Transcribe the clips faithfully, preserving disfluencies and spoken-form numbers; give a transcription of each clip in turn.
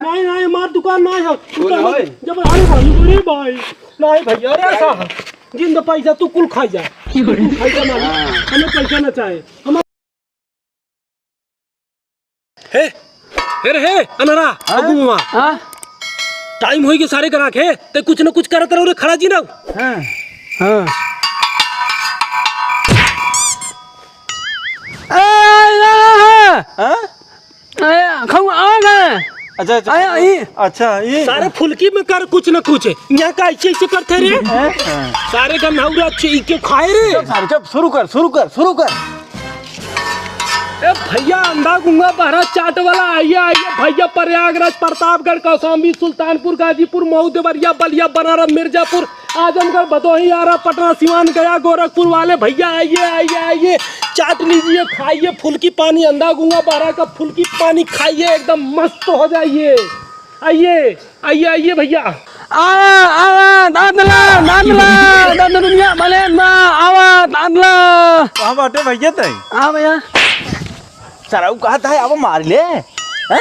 नहीं, नहीं, हमार दुकान नहीं है। वो ना है। जब, अरे भाई, अरे भाई, नहीं भैया, अरे ऐसा है। जिंदा पैसा तू कुल खाई जा। तू कुल खाई जा मालिक। हाँ। हमें पैसा ना चाहे। हम हे, हे रे हे, अनरा, हाँ? अगुआ। हाँ? टाइम होई के सारे ग्राहक है, ते कुछ न कुछ करत रहो रे, खड़ा जी ना। हाँ। हाँ। ए, ए, ए, ए। हाँ? ए, खाऊ, आ गए। अच्छा, अच्छा। ए, ई। अच्छा, ई। सारे फुल्की में कर कुछ न कुछ। यहाँ का ऐसे, ऐसे करते रे। हैं? हाँ। सारे गन्हौरा अच्छे, ई के खाए रे। चुप सारे, चुप, शुरू कर, शुरू कर, शुरू कर। ए भैया, अंधा गुंगा बहरा चाट वाला, आइए, आइए भैया, प्रयागराज, प्रतापगढ़, कौशाम्बी, सुल्तानपुर, गाजीपुर, मऊ, देवरिया, बलिया, बनारस, मिर्जापुर, आजमगढ़, भदोही, आरा, पटना, सिवान, गया, गोरखपुर वाले भैया, आइए, आइए, आइए, चाट लीजिए, खाइए फुल्की पानी, अंधा गुंगा बहरा का फुल्की पानी खाइए, एकदम मस्त हो जाइए। आइए, आइए, आइए भैया। आवा, आवा, दादला, दादला, दादला दुनिया भले ना, आवा, दादला। कहाँ बाटे भैया तई? हाँ भैया। सराऊ कहत है, अब मार ले। हैं?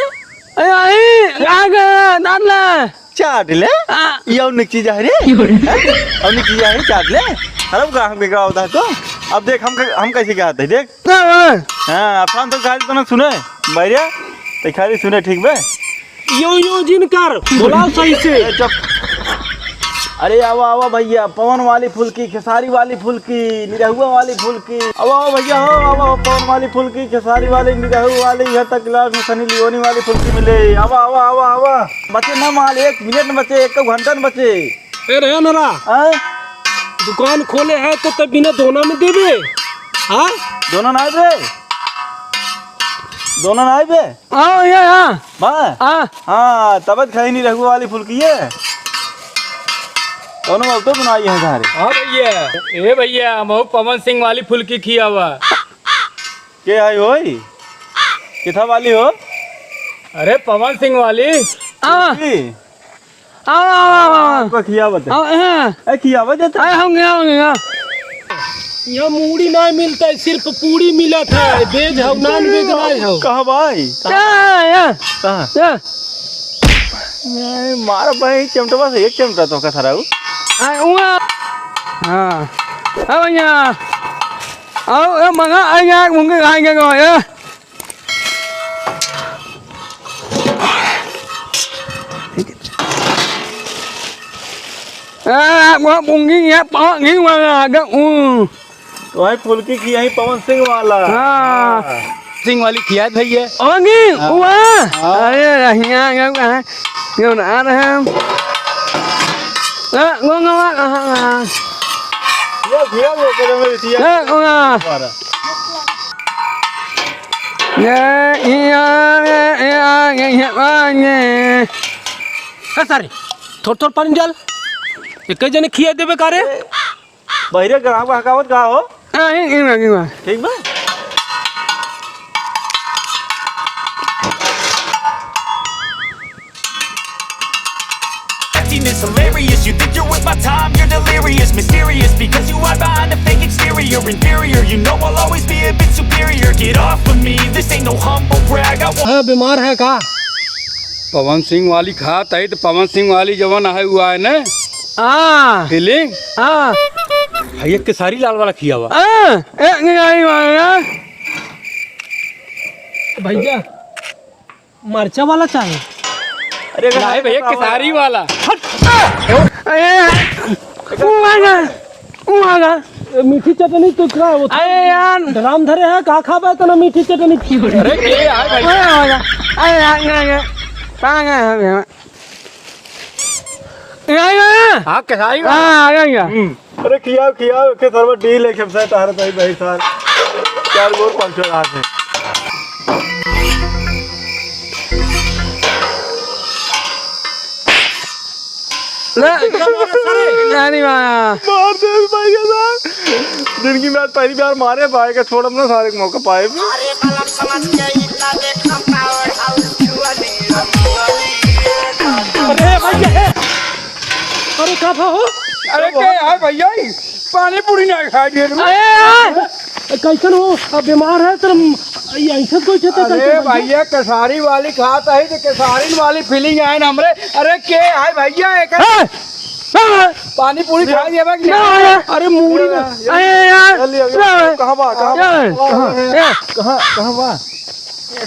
ए, आई, आ गए, दादला। चाट ले। आ। ये और निक चीज है रे। हैं? और निक चीज है, चाट ले। अरे, वो कहाँ बिगड़ा होता है तो? अब देख, हम, हम कैसे कहते हैं, देख। ना, ना। हाँ, अफरान तो खाली तो ना सुने, भैया, तो खाली सुने, ठीक बे? यो, यो जिन कर, बोलाओ सही से। ए, चुप। अरे, आवा, आवा भैया, पवन वाली फुल्की, खेसारी वाली फुल्की, निरहुआ वाली फुल्की। आवा, आवा भैया, हो, आवा, आवा, पवन वाली फुल्की, खेसारी वाली, निरहु वाली, यहाँ तक गिलास में सनी लियोनी वाली फुल्की मिले। आवा, आवा, आवा, आवा। बचे ना माल, एक मिनट न बचे, एक घंटा न बचे। ए रे नरा, हाँ? दुकान खोले है तो तब बिना दोना में देबे? हाँ? दोना ना बे? दोना ना बे? हाँ, ये, हाँ। बा? हाँ। हाँ, तब खाई नहीं रहुआ वाली फुल्की है। कौनो अब तो बनाई है सारे। हाँ भैया, ए भैया, हम पवन सिंह वाली फुल्की खिया हुआ। के आई होई? किथा वाली हो? अरे पवन सिंह वाली। हाँ। की? आवा, आवा, आवा, आवा। आपका खियावत है। आवा, हाँ। ए, खियावत है तो। आए होंगे, होंगे, हाँ। यहाँ मूड़ी ना मिलता है, सिर्फ पूड़ी मिलत है। Veg हौ, non veg ना हौ। कहाँ भाई? या, या। कहाँ? या। ए, मारा भाई, चमटवा से एक चमटा तो का थराऊ। आए, उआ। हाँ। आ भैया। आओ, ए, मंगा, आ, यहाँ मूंगे खाएंगे को, ए। आ, वो मूंगी ये पाव नहीं वाला आ गया, ऊ। तो भाई फुल्की खियाई पवन सिंह वाला। हाँ। हाँ। सिंह वाली खिया भैया। ओंगी, हाँ। हुआ? हाँ। अरे, रहिया, ये कहाँ? क्यों ना आ रहे हैं? आ, गोंगवा कहाँ गया? ये खिया वो करे मेरी सिया। ए, गोंगवा। हमारा। ये, ये, ये, ये, ये, ये, ये, ये। ए, सारे, थोड़, थोड़ पानी डाल। एक जने खिया देबे का रे? बहिरे ग्राम का हकावत का हो? आ, ई, ई बा, ई बा। ठीक बा? Acting is hilarious. You think you're worth my time, you're delirious. Mysterious because you hide behind a fake exterior. Inferior, you know I'll always be a bit superior. Get off of me, this ain't no humble brag. I won't हाँ, बीमार है का? पवन सिंह वाली खात है तो पवन सिंह वाली जवन है, हुआ है ना? हाँ। Feeling? हाँ। भैया, केसारी लाल वाला खिया हुआ। हाँ। ए, नहीं, नहीं, नहीं, नहीं। भैया, मरचा वाला चाहे? अरे, अगर नहीं भैया, केसारी वाला। हट। ए, ऊ आ गया, ऊ आ गया। ए, मीठी चटनी तो का वो अरे यार। ड्राम धरे है, का खाबे इतना मीठी चटनी? अरे, के आए भाई? अरे, आ गया। अरे, आ गया, आ गया। कहाँ गया है भैया? ए, आ गया। हाँ, केसारी वाला। हाँ, आ गया, आ गया। हम्म। अरे खियाओ, खियाओ, के सरवा डील है, खेपसा तार भाई, भाई सार। चार गोर पाँच सौ हाथ है। ले। नानी माया। मार दे भाई के सार। जिंदगी में आज पहली बार मारे भाई के, छोड़म ना सारे के मौका पाए। अरे भाई, ये। अरे का भा हो? अरे के यार भैया, ई पानी पूरी ना खाई दे रहे। अरे यार। कैसन हो? अब बीमार है, तर यही सब कोई खेता अरे कैसे भैया? भैया, केसारी वाली खात है तो केसारी वाली feeling आए ना हमरे। अरे के है भैया, एक ए! ए! पानी पूरी खा लिया बा कि ना, नहीं? अरे मूड़ी ना। अरे यार, चल, ये ना। कहाँ बा, कहाँ बा? ए! कहाँ, ए! कहाँ, कहाँ बा? ए,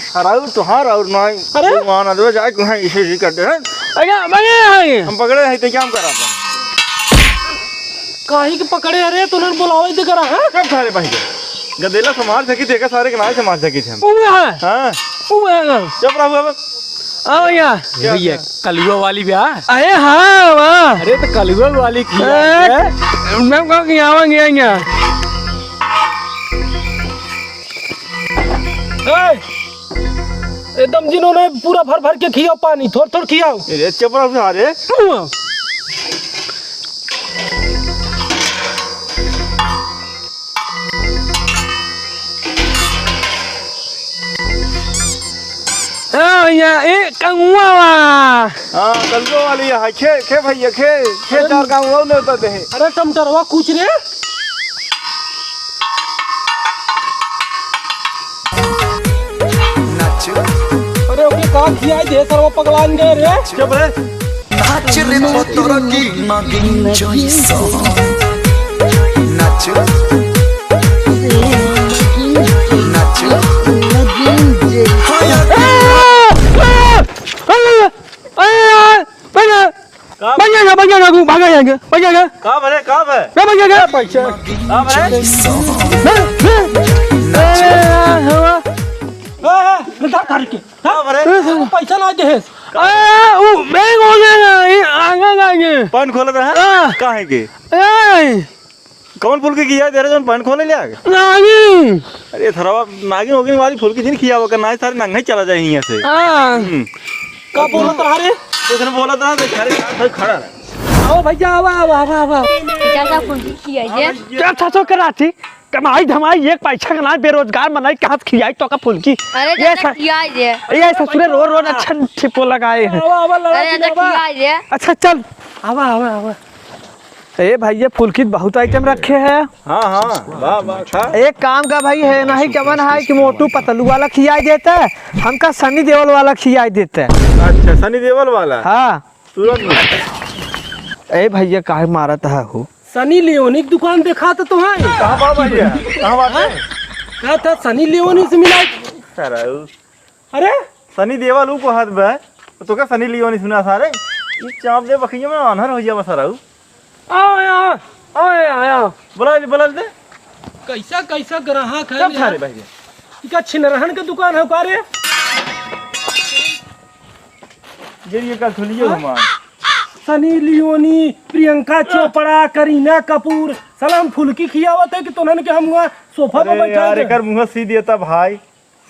सराऊ तोहार और नहीं। अरे? भगवान, अदवा जाए, कहाँ इसे जी कर दे, हैं? अरे, भैया, हम पकड़े हैं, तो क्या हम करा अपन? काहे के पकड़े? अरे, तो उन्होंने बुलावे दे करा, हैं? सब सारे भाई के। गदेला से मार सकी थे, का सारे के नाई से मार सकी थे हम। ऊ है। हाँ। ऊ है ना। चुप रहो अब। आओ यहाँ। क्या, भैया, क्या? कलुआ वाली ब्याह। अरे हाँ, वाह। अरे, तो कलुआ वाली की ए, यार। मैं कहूँ कि आवांगे यहाँ। ए, एकदम जिन्होंने पूरा भर भर के खियाओ पानी, थोड़ थोड़ खियाओ। अरे चुप रहो सारे। ए भैया, ए कौआ बा। हाँ, कलुआ वाली है। खे, खे भैया, खे, खे चार काम और नहीं होता दे। अरे टमटरवा कुछ रे। अरे ओके का खियाई दे सरवा पगलान गए रे। चुप रे। नाच रे पतोर की नागिन जैसा। नाच। नाच। अरे यार, भैया, भैया, का? भैया ना, भैया ना, तू भागा यहाँ के, भैया ना। का भरे, का भरे? ना भैया ना। पैसा। का भरे? ना, ना। अरे यार, हवा। ए, ए, निकाल करके। का भरे? ए, पैसा ना दे। अरे, ऊ बैंक हो गया ना, ये आगा ना ये। पैंट खोलत रहा? हाँ। काहे के? ए। कौन फुल्की खियाई दे रहे जौन पैंट खोले ले आगे? नागिन। अरे थरवा, नागिन ओगिन वाली फुल्की जिन खियावा कर, नाहीं सारे नंगा ही चला जाए यहाँ से। हाँ। हम्म। का बोलत रहा रे? कुछ नहीं बोलत रहा, बेचारे साथ साथ खड़ा रहे। आओ भैया, आवा, आवा, आवा, आवा। चाचा फुल्की खियाई दे। क्या था सो कराची? कमाई धमाई एक पैसा का ना, बेरोजगार मनाई, कहाँ से खियाई तो का फुल्की? अरे ये चाचा स-, खियाई दे। ये ससुरे रो रो अच्छा छिपो लगाए हैं। आवा, आवा, लगा अरे चाचा खियाई दे। अच्छा चल। आवा, आवा, आवा। ए भैया, फुल्की बहुत item रखे हैं। हाँ, हाँ, वाह, वाह, खा। एक काम का भाई है, नहीं कमन है कि मोटू पतलू वाला खियाई देता है, हमका सनी देओल वाला खियाई देता है। अच्छा, सनी देओल वाला? हाँ। तुरंत में। ए भैया, काहे मारत है हो? सनी लियोनी की दुकान देखा तो, तो है। कहाँ बा भैया? कहाँ बात है? हाँ? कहा था सनी लियोनी से मिला। सराऊ। अरे? सनी देओल ऊ कहत बा, तो का सनी लियोनी सुना सारे? ई चाप दे बखिया में आन्हर हो जावा सराऊ। आओ यहाँ, आओ यहाँ, आओ। बुला ले, बुला ले दे। कैसा, कैसा ग्राहक है सब यार। सारे भाई। इका छिनरहन के दुकान है का रे? ये, ये का खुलियो हाँ? हमार। सनी लियोनी, प्रियंका चोपड़ा, करीना कपूर, साला हम फुल्की खियावत है कि तोहन के हम वहाँ सोफा पे अरे बैठा यार, दे। एकर मुँह सी देता भाई।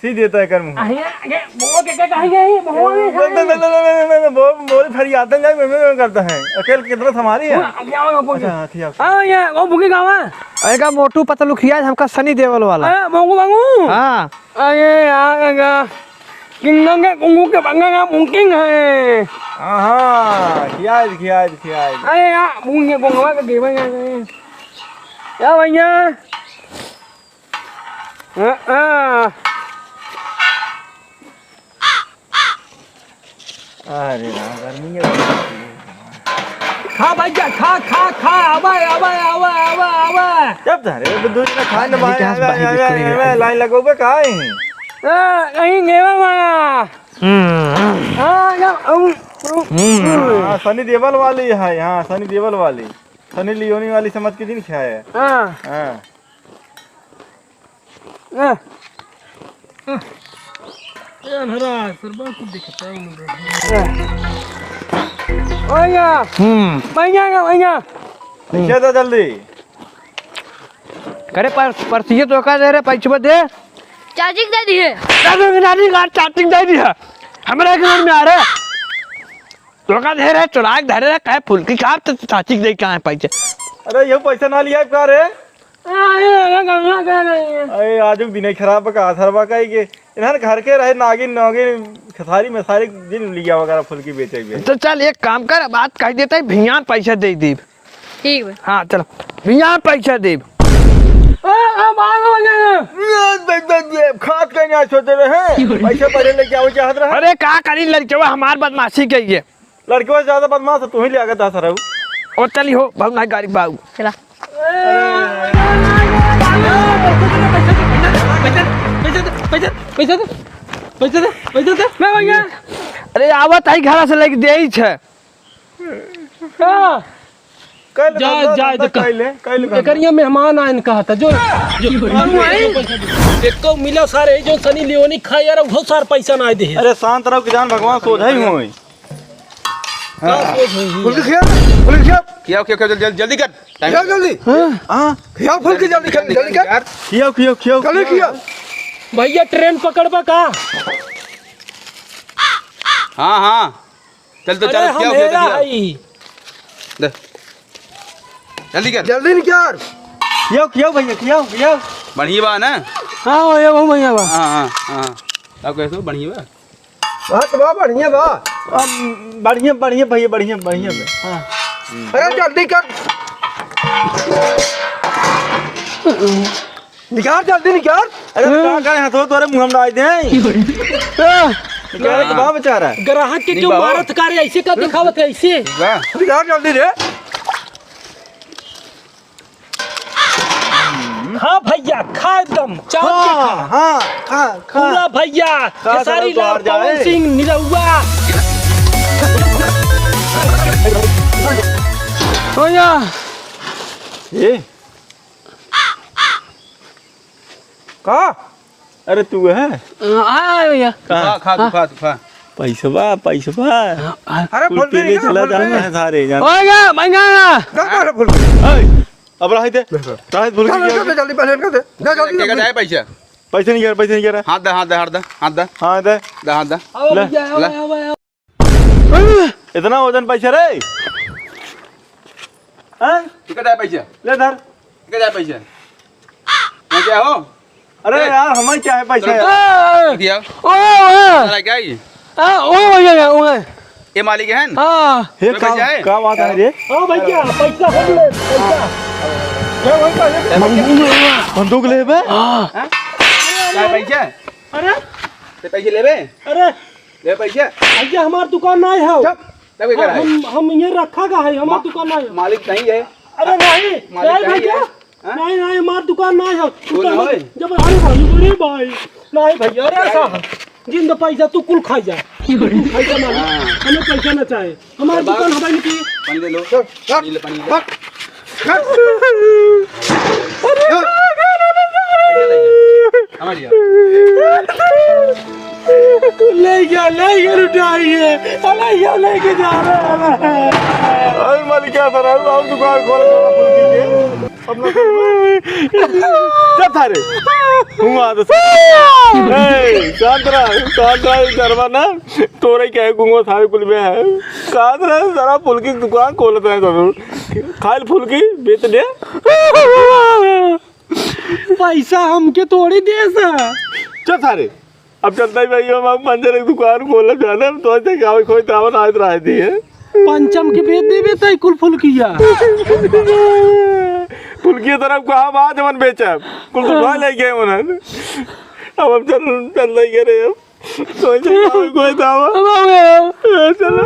सी देता है कर मुँह। अरे, अरे, वो क्या, क्या कहेंगे? ये वो नहीं नहीं, खाएंगे। नहीं, नहीं, नहीं, नहीं, नहीं, वो, वो फरियाद नहीं, मैं, मैं करता है। अकेल कितना संभाली है? हाँ, अभी आओ, आओ, अच्छा, हाँ, ठीक है। हाँ, ये, वो भूखी गावा। अरे का मोटू पतलू खिया हमका सनी देओल वाला। अरे, मोंगू बांगू। हाँ। अरे यार, अरे, किंगडम के कुंगू के बंगा का मुमकिन है। हाँ, हाँ, खियाई, खियाई, खियाई। अरे यार, मुंह ये गोंगवा के देवे यार। क्या भैया? हाँ, हाँ। अरे ना, गर्मी है। खा भैया, खा, खा, खा, आवा, आवा, आवा, आवा, आवा। जब धरे, वो दूध में खाए ना, भाई, आवे, आवे, आवे, लाइन लगोगे, काहे? हाँ, कहीं गेवा मारा। हम्म। हाँ, या, अम, अम, हम्म। हाँ, सनी देओल वाली है, हाँ, सनी देओल वाली। सनी लियोनी वाली समझ के जिन खाए। हाँ। हाँ। ए। ए, अनहरा, सरबा कुछ दिखता है, उन लोगों को। ए। ओया। हम्म। भैया का, भैया। लिखे तो जल्दी। करे पर, परसिए तो का दे रे, पैसवा दे। चाची के दे दिए। चाची के नानी का चाची के दे दिया। हमरा के मन में आ रहा है। तो का दे रे, चुराए धरे रे, काहे फुल्की खाब, तो चाची के दे कहाँ है पैसा? अरे, ये पैसा ना लिया का रे? अरे, आजू दिन ही खराब बा, का असर बा, काहे के इन्हन घर के रहे, नागिन, नागिन, खेसारी, मेसारी, दिन लिया वगैरह फुल्की बेचे के। तो चल, एक काम कर, बात कह देते हैं, भियान पैसा दे दीब। ठीक बा। हाँ, चल, भियान पैसा दीब। ए, ए, भागो, भागो। खात कहीं नहीं सोचे रहे। पैसे पहले लेके आओ, चाहत रहे। अरे, का करी, लड़कवा हमार बदमाशी के ये। लड़कवा से ज्यादा बदमाश तू ही लागत है, सरऊ। ओ, चली हो, भाऊ, नहीं गाड़ी, भाऊ। चला। पैसा दे, पैसा दे, पैसा दे, पैसा दे, पैसा दे। मैं भैया। अरे, आवत आई, घर से लेके दे ही छे। का? कल जाए, धंधा, जाए धंधा तो कह। कइले, कइले धंधा। एकरिया मेहमान आइन कहता, जो, जो, जो पैसा दे। एको मिला सारे, जो सनी लियोनी खाए यार, उहो सार पैसा ना दे। अरे शांत रहो, कि जान भगवान सोझा ही होई। का सोझ होई? फुल्की खिया, फुल्की खिया। खियाओ, खियाओ, खियाओ, जल्दी, जल्दी कर। टाइम खियाओ जल्दी। हाँ? हाँ, खियाओ फुल्की जल्दी, जल्दी, जल्दी कर। यार। खियाओ, खियाओ, खियाओ। जल्दी खियाओ। भैया, ट्रेन पकड़बा का? हाँ, हाँ। चल तो अरे, चल, हम खियाओ, खियाओ, हेरा खियाओ। हई। दे। जल्दी कर। जल्दी निकाल। खियाओ, खियाओ भैया, खियाओ, खियाओ। बढ़िया बा ना? हाँ, ये वो भैया बा। हाँ, हाँ, हाँ। अब कैसे हो? बढ़िया बा? हाँ, तो बा, बढ़िया बा। अब बढ़िया, बढ़िया भैया, बढ़िया, बढ़िया बा। हाँ। अरे, जल्दी कर। निकाल, जल्दी निकाल। अरे, हाँ। कहाँ गए हैं तो तोरे मुँह में डाल दे। हाँ। निकाल तो बा बेचारा। ग्राहक के क्यों मारत का रे? ऐसे का दिखावत है ऐसे? वाह। निकाल जल्दी रे। खा भैया, खा एकदम। चाप के हाँ, खा। हाँ, खा, खा। पूरा भैया, खा, खेसारी साला लाल, बाहर जाए। पवन सिंह, निरहुआ। भैया। ए? का? अरे तू है? हाँ, हाँ, भैया। खा, खा, तू हाँ। खा, तू खा। पैसवा, पैसवा। हाँ, हाँ। अरे कुल फुल्की पीने निकाल, चला फुल्की। जाना है सारे जान। ओए गा, मंगा ना। का, का रे फुल्की? ओए, अब रहे दे। रहे दे फुल्की चल, के चल, चल, जल्दी पहले इनका दे। जा, जल्दी, के का जल्दी। जाए पैसा? पैसे नहीं गिर, पैसे नहीं गिर। हाथ दे, हाथ दे, हाथ दे, हाथ दे। हाँ, दे। दे, हाथ दे। आओ ले, भैया, आओ, ले। आओ, आओ। इतना वजन पैसा रे? हैं? कितना जाए पैसा? ले धर। कितना जाए पैसा? मैं क्या हो? अरे ए, यार, हमें क्या है पैसा चलो, यार? दिया। ओ, ओ। साला क्या है? आ, ओ, भैया, ओ, ओ। ये मालिक है ना? हाँ। ये तो का, पैसा है? का बात है रे? हाँ, भैया, पैसा हम ले, पैसा। क्या भाई, क्या है? बंदूक लेबे? हाँ। हाँ? क्या पैसा? अरे? ते पैसे लेबे? अरे? ले पैसा। भैया, हमार दुकान नाहीं है। चुप। तब क्या हम, करा है? हम, हम ये रखा का है, हमार मा-, दुकान नाहीं है। मालिक सही है। अरे नहीं, मालिक नहीं सही भैया। है। हाँ? नहीं, नहीं, हमार दुकान नाहीं है। वो ना होए। जब, अरे भाई, अरे भाई। नहीं भैया, अरे ऐसा है। जिंद पैसा तू कुल खाई जा। तू कुल खाई जा मालिक। हाँ। हमें पैसा ना चाहे। हमार दुकान हवाई निकली। पानी दे लो। चल, चल। पानी ले, पानी ले। चल। हमारी यार। ले गया, ले गया, लुटाइए। अरे, ये लेके जा रहे हैं। अरे, मालिक, क्या करा? हम दुकान खोल के अपना फुल्की के। अपना चुप था रे। हुआ तो ए, शांत रह, शांत रह, डरवा ना। तोरे क्या है, गुंगो थारे कुल में है। शांत रह, सारा फुल्की दुकान खोलता है जरूर। खाइल फुल्की बेच दे। पैसा हमके थोड़ी दे सा। चल सारे, अब चलता ही भाई, हम, हम पंचर एक दुकान खोलना चाहते हैं, हम तो ऐसे क्या कोई तावन आज राय दी है। पंचम के बेच देबे तई कुल फुल्किया। फुल्किया तरफ कहाँ बात हमन बेचब, कुल तो भाई ले गए उन्हें। अब हम चल, चल नहीं गए रे अब। तो ऐसे क्या कोई तावन। अब आ गया। चलो।